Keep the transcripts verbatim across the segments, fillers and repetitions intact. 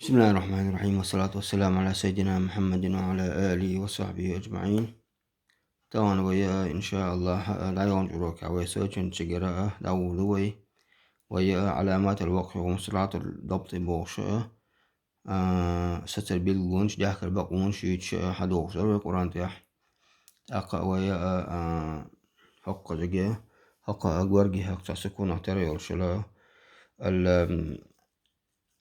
بسم الله الرحمن الرحيم، والصلاة والسلام على سيدنا محمد وعلى آله وصحبه أجمعين. Тахана вай, а, иншааллахӀ, а, дӀайолча урокехь вай сочинчигара, а, дӀагӀур ду вай. Вай, а, Ӏаламатул вакъфи ва мусталахӀатул дабти бохуш, а, а, сацар билгалонаш, дехкар бакъонаш юьйцуш, а, хьадохуш дара вай Къуръан тӀехь. ТӀаккха вай, а, а, хӀокхузахь, хӀокху а горга хӀокху цхьа сукунах тера йолуш хила, ал, м,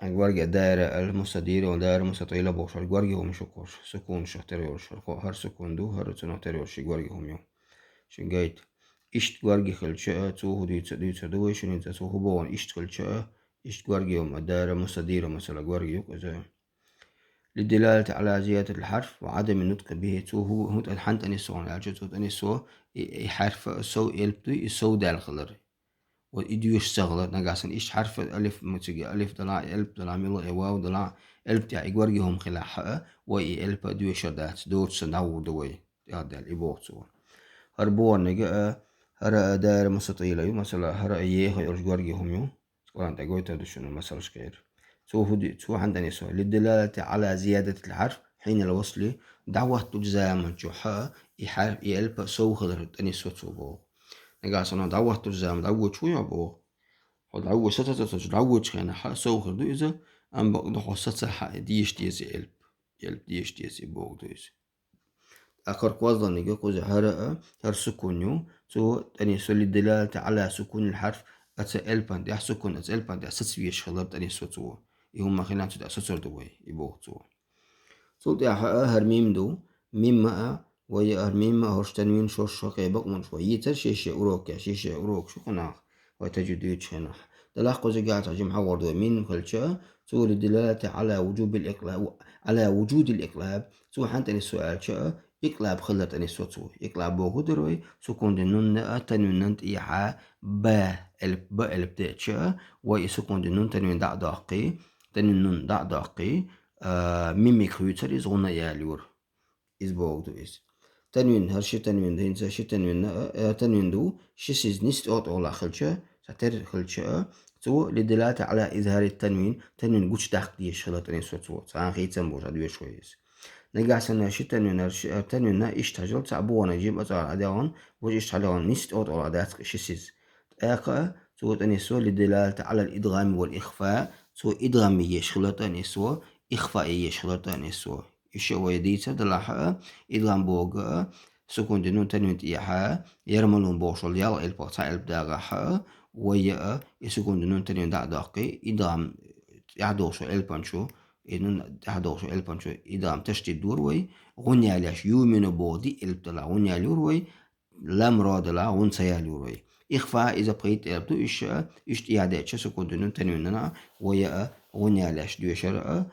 горга даира ал-мустадира ва даира мустатӀила бохуш хӀара горга хӀума ю кхуш, сукунашах тера йолуш хӀара, хӀара сукун ду, хӀара цунах тера йолуш ши горга хӀума ю. Шуна гайта. Иштта горга хилча, цо хӀун дуьйцу, дуьйцур ду вай шуна иза, цо хӀун боху иштта хилча, иштта горга хӀума, даира мустадира, масала, горга ю иза. للدلالة على زيادة الحرف وعدم النطق به. Цо хӀун, хӀун тӀе-, хьан тӀенисо аьлча, цо тӀенисо и, и хьарф сов элп дуй, и сов даьлла хилар. Вот и доьшуш ца хилар, нагахь санна иштта хьарф алиф, ма цига алиф далахь, элп далахь, мила э вав далахь, элп тӀехь и горга хӀума хилахь а, вай и элп а доьшур дац, доцуш санна дӀагӀур ду вай, тӀаьхьа даьлла, и боху цо. ХӀара бохург а, хӀара а даира мустатӀила ю, масала, хӀара а еха йолуш горга хӀума ю. Къуръан тӀехь гойтур ду шуна масалш кхера. Цо хӀун ду, цо хьан тӀенисо? للدلالة على زيادة الحرف حين الوصل, дӀахӀоттучу заманчохь а и хьарф, и элп а сов хилар тӀенисо цо боху. Нагахь санна дӀахӀоттучу заман дӀагучу вуй хьо боху. Хьо дӀагучу, саца ца соцуш дӀагучу хенахь а сов хир ду иза, амма бакъду хьо сацахь а деша деза элп. Элп деша деза и боху ду иза. ТӀаккха кхозлагӀниг кхуза хӀара а, хӀара сукун ю, цо тӀенисо للدلالة على سكون الحرف, оцу элпан тӀехь сукун, оцу элпан тӀехь саца везаш хилар тӀенисо цо. И хӀума хилла цу тӀехь соцур ду вай, и боху цо. Цул тӀаьхьа а хӀара мим ду, мим а, вай а хӀара мим а, хӀорш танвин шорш хӀокхе бакъонаш вай йийцар шен-шен урокехь, шен-шен урокаш ю кхунах. Вай тажвид дуьйцучу хенахь. Делахь кхузахь цхьа жимма хьахор ду вай мим хилча, цо للدلالة على وجوب الإقلاب, على وجود الإقلاب, цо хьан тӀенисо аьлча, икълаб хилар тӀенисо цо. Икълаб боху дара вай, сукун дина нунна а, танвинан тӀехьа ба элп, ба элп деъча, вай и сукун дина нун танвин дӀа а доккхий, танвин нун дӀа а доккхий, а, мимиг хуьйцура иза, гӀунна а ялайора. Иза боху ду иза. Танвин, хӀара ши танвин ду, хӀинца ши танвин, а, а, танвин ду, ши сиз нисса тӀе тӀехула хилча, цхьа тера хилча, а, цо للدلالة على إظهار التنوين, танвин гучудаккха дезаш хилар тӀенисо цо, цхьана хийцам болуш а доьшу вай иза. Нагахь санна ши танвин, хӀара ши, а, танвин а иштта хьажал, цхьаъ бохург жимма а цӀахь а дегӀан, важа иштта хьалегӀан, нисса тӀе тӀехула дац-кх ши сиз. ТӀаккха цо тӀенисо للدلالة على الإدغام والإخفاء, цо идгӀам еш хилар тӀенисо, ихфа еш хилар тӀенисо. Иштта вай дийцар делахь а, идгӀам бохург а, сукун дина нун танвин тӀехьа, ярмалун бохуш йолу ялх элпах цхьа элп дагӀахь а, вай а, и сукун дина нун танвин дӀа а доккхий, идгӀам тӀаьхьа долуш йолу элпан чу, и нун тӀаьхьа долуш йолу элпан чу идгӀам ташдид дора вай, гӀунна ялаеш, юъмину боху диъ элп делахь гӀунна ялайора вай, лам ро делахь гӀунна ца ялайора вай. Ихфа иза пхийтта элп ду, иштта, иштта тӀехьа деъча сукун дина нун танвинан а, вай а, гӀунна ялаеш доьшура а,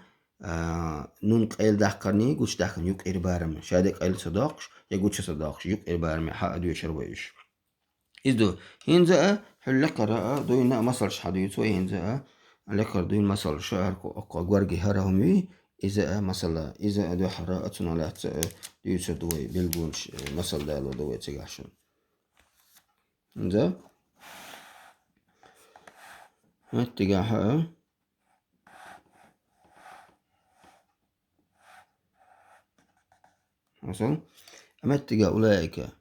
а, нун къайладаккхарний, гучудаьккхарний юккъера барамна. Ша де къайла ца доккхуш, я гуча ца доккхуш, юккъера бараме хьаа доьшура вай уьш. Иза ду. ХӀинца а, хьуьлла лекхара а, дуьйна а масалш хьадуьйцу вай хӀинца а. Лекхара дуьйна масалш а, хӀара кху-, кху горги хӀара хӀума юй, иза а масала, иза а дуьххьара а, цунах лаьцна а дуьйцур ду вай, билгунаш, э, масал далор ду вай цигахь шуна. ХӀинца? Меттигахь а. Масал, а меттигахь улаика.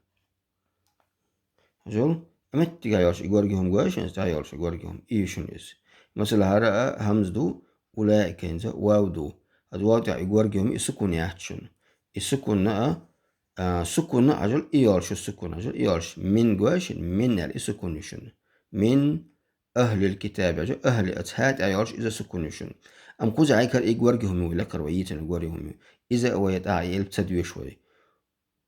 Хьажал, а меттигахь йолуш и горги хӀума гой шуна, иза тӀехь йолуш и горги хӀума. И ю шуна иза. Масала, хӀара а хьамза ду, улаика хӀинца вав ду. Хьажа вав тӀехь и горги хӀума, и сукун яц шуна. И сукунна а, а, сукунна а хьажал, и йолуш ю сукун хьажал, и йолуш. Мин гой шуна, мин аьлла, и сукун ю шуна. Мин ахлил китаби хьажа, ахли, оцу хьа тӀехь йолуш иза сукун ю шуна. Амма кхузахь хьайкара и горги хӀума ю, лекхара вай йийцина горги хӀума ю. Иза а вай тӀехь и элп ца доьшу вай.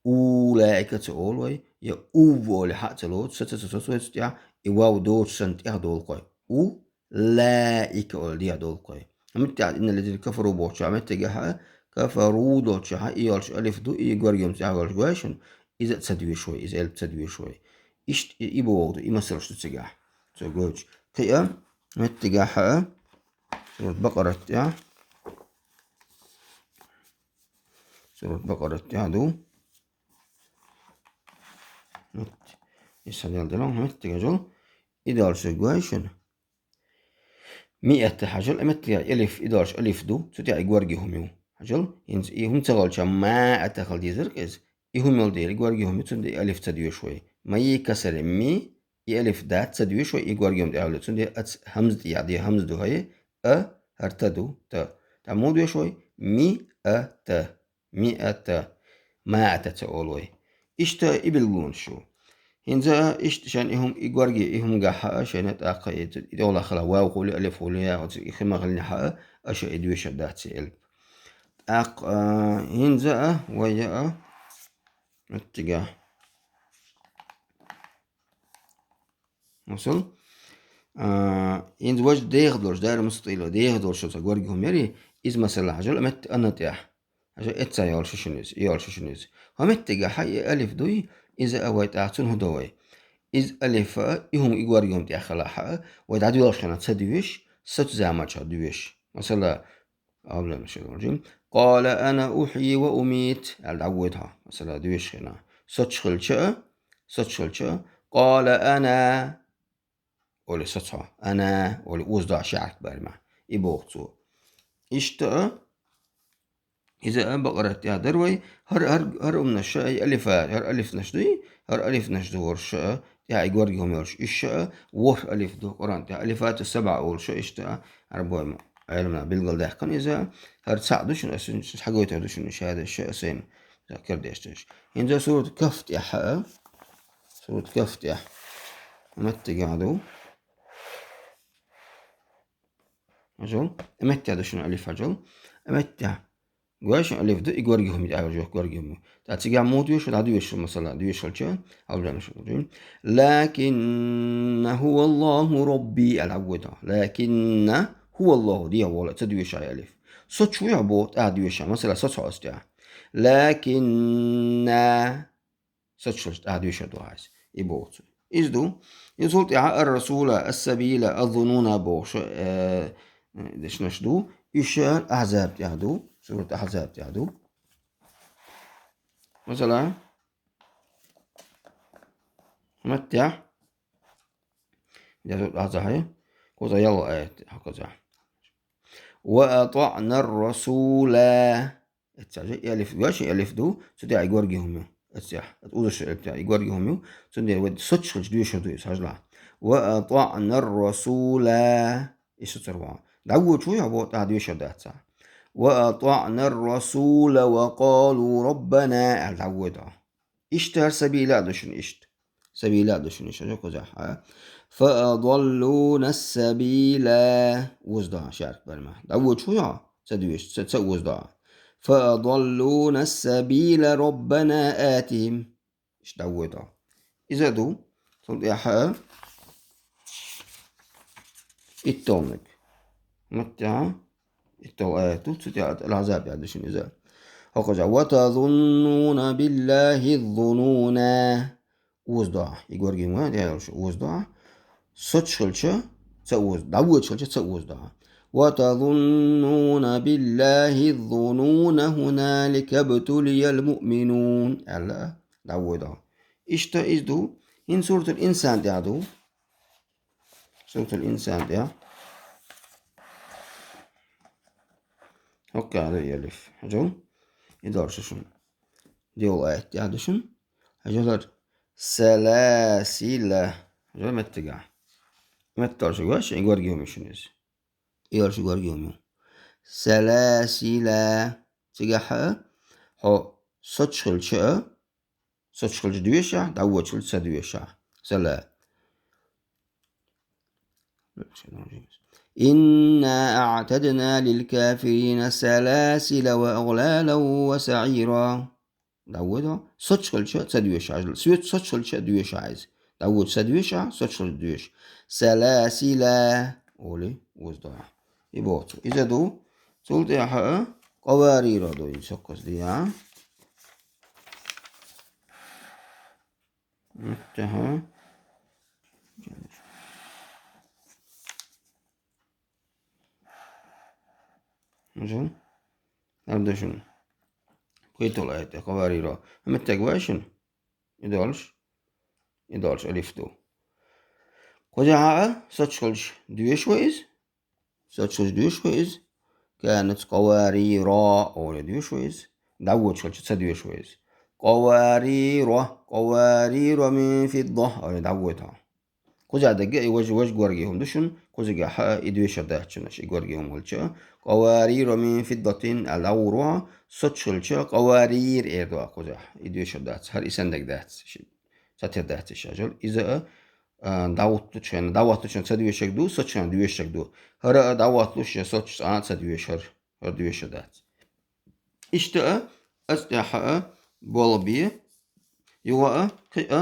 Улаика ца олу вай, я ув олий хьа а ца лоцу, са ца, ца соцу вай цу тӀехь, и вав доцуш санна тӀех долу кхой. У лаика олий дехьа долу кхой. Меттигахь инна лезина кафару бохучохь, меттигахь а, кафару долчохь а, и йолуш алиф ду, и горги хӀума цӀехь йолуш гой шуна, иза а ца доьшу вай, иза элп ца доьшу вай. Иштта и, и боху ду, и масалш ду цигахь. Цо гойтуш. Кхин а, меттигахь а, сурат Бакъарат тӀехь. Сурат Бакъарат тӀехь ду. Мет-, и схьаделла делахь, меттигаш йолу. И долуш гой шуна. Миата хьажал, а меттигехь алиф, и долуш алиф ду, цу тӀехь и горги хӀума ю. Хьажал, хӀинца и хӀума ца хилча, маата хила дезарг иза. И хӀума йолу дела, и горги хӀума ю, цундела и алиф ца доьшу вай. Ма йи касаре, ми, и алиф дац, ца доьшу вай, и горги хӀума тӀехь йолу. Цундела аца хьамза тӀехь де, хьамза ду хьай, а, хӀара та ду, та. ТӀаккха муха доьшу вай? Ми, а, та. Миата, маата ца олу вай. Иштта и билгалонаш ю. ХӀинца иштта шайна и хӀума, и горги, и хӀума гахь а шайна тӀаккха и, и тӀехула хила вав хуьлу, алиф хуьлу, я оцу и хӀума хилина хьа а, аша и доьшур дац и элп. ТӀаккха, а, хӀинца а, вай а, меттигехь. Масал, а, хӀинца важа деха долуш, дара мустатӀила, деха долуш оцу горги хӀума яри, иза масала хьажал, а метта ана тӀехь. Аша эццахь йолуш ю шуна иза, и йолуш ю шуна иза. ХӀокху меттигехь и алиф дуй, иза а вай тӀаккха цунна хӀун до вай? Иза алиф а, и хӀума, и горги хӀума тӀехь хилахь а, вай дӀадоьлхуш хенахь ца доьшу, соцу заманчохь доьшу. Масала, Аллаху Акбар. «Къала ана ухьйи ва умит», аьлла дӀавоьду хьо. Масала, доьшуш хенахь. Соцуш хилча а, соцуш хилча а, «Къала ана», олий соцу хьо. «Ана», олий озадо шаьртабарма. И боху цо. Иштта а, иза а Бакъарат тӀехь дара вай. ХӀара, хӀара, хӀара умнаш а, и алифа, хӀара алифнаш дуй, хӀара алифнаш ду хӀорш а, тӀехь и горги хӀума йолуш, уьш а, ворхӀ алиф ду Къуръан тӀехь. Алифату сабъа олуш а, иштта а, Ӏарбойн Ӏеламнаха билгалдаьккхина иза. ХӀара цхьаъ ду шуна, аса схьагойтур ду шуна, шадерш а, сайна карадеш дерш. ХӀинца сурат Каф тӀехь а, сурат Каф тӀехь. Меттигехь ду. Хьажал. Меттехь ду шуна алиф, хьажал. Меттехь. Гой шуна алиф ду, и горги хӀума, и Ӏаьржа горги хӀума. ТӀаккха цигахь муха доьшу, дӀадоьшу, масала, доьшалча, алжанаш. «Лакинна хӀуа Аллаху Рабби», аьлла дӀавоьду. «Лакинна хӀуа Аллаху», дехьа волу, ца доьшу хьай алиф. Соцуш вуй хьо боху, тӀаккха доьшу, масала, соцу хьо аса тӀехь. «Лакинна». Соцуш хилча тӀаккха доьшур ду хьайса. И боху цо. Иза ду. Иза цул тӀаьхьа ар-расула, ас-сабила, аз-зунуна бохуш, э, дешнаш ду. Уьш Ахьзаб тӀехь ду. Сурат Ахьзаб тӀехь ду. Масала, меттехь. Я тут Ахьзаб хьай. Кхуза ялла аят, хьо кхуза. «Ва атаъна ар-расула». Эццехь же и алиф, вешин алиф ду, цу тӀехь и горги хӀума ю. Эццехь, узуш алиф тӀехь и горги хӀума ю. Цундела вай соцуш хилча доьшур ду иза, хьажал. «Ва атаъна ар-расула». Иштта цара ван. ДӀавоьдуш вуй хьо боху, тӀаккха доьшур дац цхьа. «Ва атаъна ар-расула ва къалу раббана», аьлла дӀавоьду хьо. Иштта хӀара сабила а ду шуна иштта. Сабила а ду шуна иштта, хьажал кхузахь, а? «Фа адаллуна ас-сабила». Озадо шаьртабарма. ДӀавоьдуш вуй хьо? Ца доьшу, ца, ца озадо. «Фа адаллуна ас-сабила раббана атихим». Иштта дӀавоьду хьо. Иза ду. Цул тӀаьхьа итталниг. Маттахь итталгӀа аят ду, цу тӀехь Ал-Ахьзаб тӀехь ду шуна иза. ХӀокхуза: «Ва тазуннуна биллахи зунуна». Озадо. И горги ма, я, озадо. Соцуш хилча, ца оза-, дӀавоьдуш хилча, ца озадо. «Ва тазуннуна биллахи зунуна хӀуналика бтулиял муъминун», аьлла, дӀавоьду. Иштта иза ду. ХӀинца Суратул Инсан тӀехь ду. Суратул Инсан тӀехь. ХӀокху тӀехь ду и алиф. Хьажал? И долуш ду шуна. Диъолу аят тӀехь ду шуна. Хьажал, саласила. Хьажал меттигахь. Метталш гой шуна, и горги хӀума ю шуна иза. И долуш горги хӀума ю. Саласила. Цигахь а, хьо соцуш хилча а, соцуш хилча доьшахь, дӀавоьдуш хилча ца доьшахь. Сала. «Инна аътадна лил кафирина саласила ва аглалан ва саӀира». ДӀавоьду, соцуш хилча ца доьшахь. Соц-, соцуш хилча доьшахь иза. ДӀавоьду ца доьшахь, соцуш хилча доьшу. Саласила. Олий, озадо. И боху цо. Иза ду. Цул тӀаьхьа къаварира ду иза, хӀокхуза де, а? Муьттахьа. Хьажал? Арда шуна. Кхетал айта, къаварира. Меттиг вай шуна? И долуш? И долуш алиф ду. Кхузахь а соцуш хилча доьшу вай иза? Соцуш хилча доьшу вай иза. كانت قوارير оле доьшу вай иза. ДӀаводаш хилча ца доьшу вай иза. قوارير، قوارير من فضة оле дӀаводаш хьо. Кхузахь дагга и важа, важа горга хӀума ду шуна, кхузахь а и доьшур дац шуна, и горга хӀума хилча. قوارير من فضة аьлла дӀаводаш хьо, соцуш хилча قوارير эр ду кхузахь, и доьшур дац, хӀара и санна дагга дац шуна. Цхьатера дац иштта хьажал. Иза а, а, дӀахӀоттучу хенахь, дӀахӀоттучу хенахь ца доьшург ду, соцучу хенахь доьшург ду. ХӀара а дӀахӀотталуш я соцуш цкъа а ца доьшу, хӀара, хӀара доьшур дац. Иштта а, оцу тӀехь а болх бе, юха а, кхин а,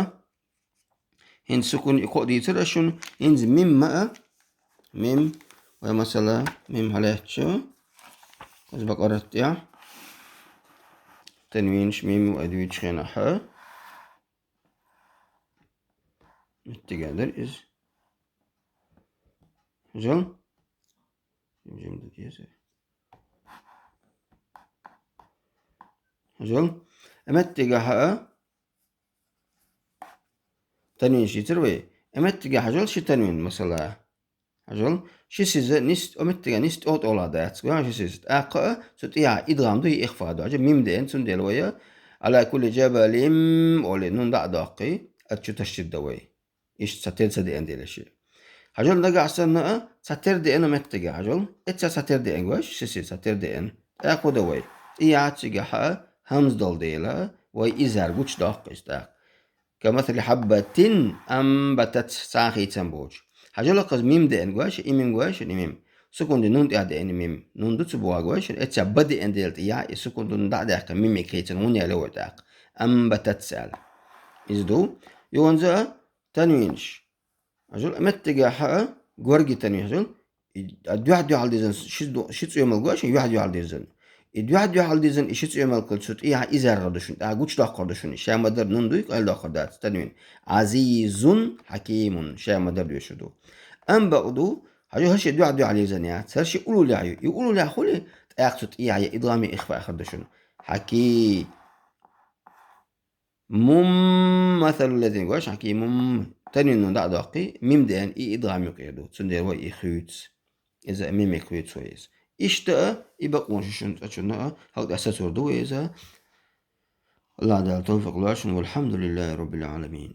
хӀинца сукун и кхоъ дийцира ас шуна, хӀинца мим ма а, мим, вай масала, мим хьалаьцча, оцу бакъарат тӀехь, танвинаш мим вай дуьйцучу хенахь а, Меттигехь дара иза. Хьажал? Жим-жим ду деза. Хьажал? Э, меттигехь а танвин шийцар вай. Э, меттигехь хьажал ши танвин, масала. Хьажал, ши сиз нис, о меттигехь нис тӀо-, тӀолахь дац, гой хьо, ши сиз. ТӀаккха а цу тӀехь идгӀам ду, и ихфа ду. Хьажал, мим деана, цундела вай а, على كل جبل олий, нун дӀа а доккхий, ад чу ташдид дан вай. Иштта цхьатера ца деана дела ши. Хьажал, нагахь санна а цхьатера деана меттигехь, хьажал, эццахь цхьатера деана, гой, ши сиз цхьатера деана. ТӀаккха хӀун дан вай? И яц цигахь а хӀамза долу дела, вай изар гучудоккху иза тӀаккха. كمثل حبة أنبتت, цхьа а хийцам боцуш. Хьажал, кхуза мим деана, гой шуна, и мим, гой шуна, и мим. Сукун ду нун тӀехь деана мим. Нун ду цу боху, гой шуна, эццахь ба деана дела тӀехь, и сукун ду нун дӀа а даьккхина мимиг хийцина, хӀунда аьлла вай тӀаккха? أنبتت аьлла. Иза ду. Юханза а танвинаш. Хьажал, меттигехь а горги танвин, хьажал, и, а, дуьхь-дуьхьал дирзина ши ду-, ши цӀоьмалг, гой шуна, юьхь-юьхьал дирзина. И дуьхь-дуьхьал дирзина, и ши цӀоьмалг кхуьлу цу тӀехь изар гӀур ду шуна, тӀаккха гучудоккхур ду шуна. Ша ма-дарра нун дуй, къайладоккхур дац, танвин. عزيز حكيم, ша ма-дарра доьшур ду. Амма бакъ ду, хьажал, хӀара ши дуьхь-дуьхьал дирзина яц, хӀара ши уллулехь ю. И уллулехь хуьлий, тӀаккха цу тӀехь я идгӀам, я ихфа хир ду шуна. حكي مم مثل الذين, гой шуна, حكيم. Танвин нун дӀа а доккхий, мим деана, и идгӀам юкъера ду. Цундела вай и хуьйцу. Иза мимиг хуьйцу вай иза. Иштта а, и бакъонаш ю шуна цкъачунна а, хӀокху тӀехь сацор ду вай иза. АллахӀ Дала тавфикъ лойла шуна. والحمد لله رب العالمين.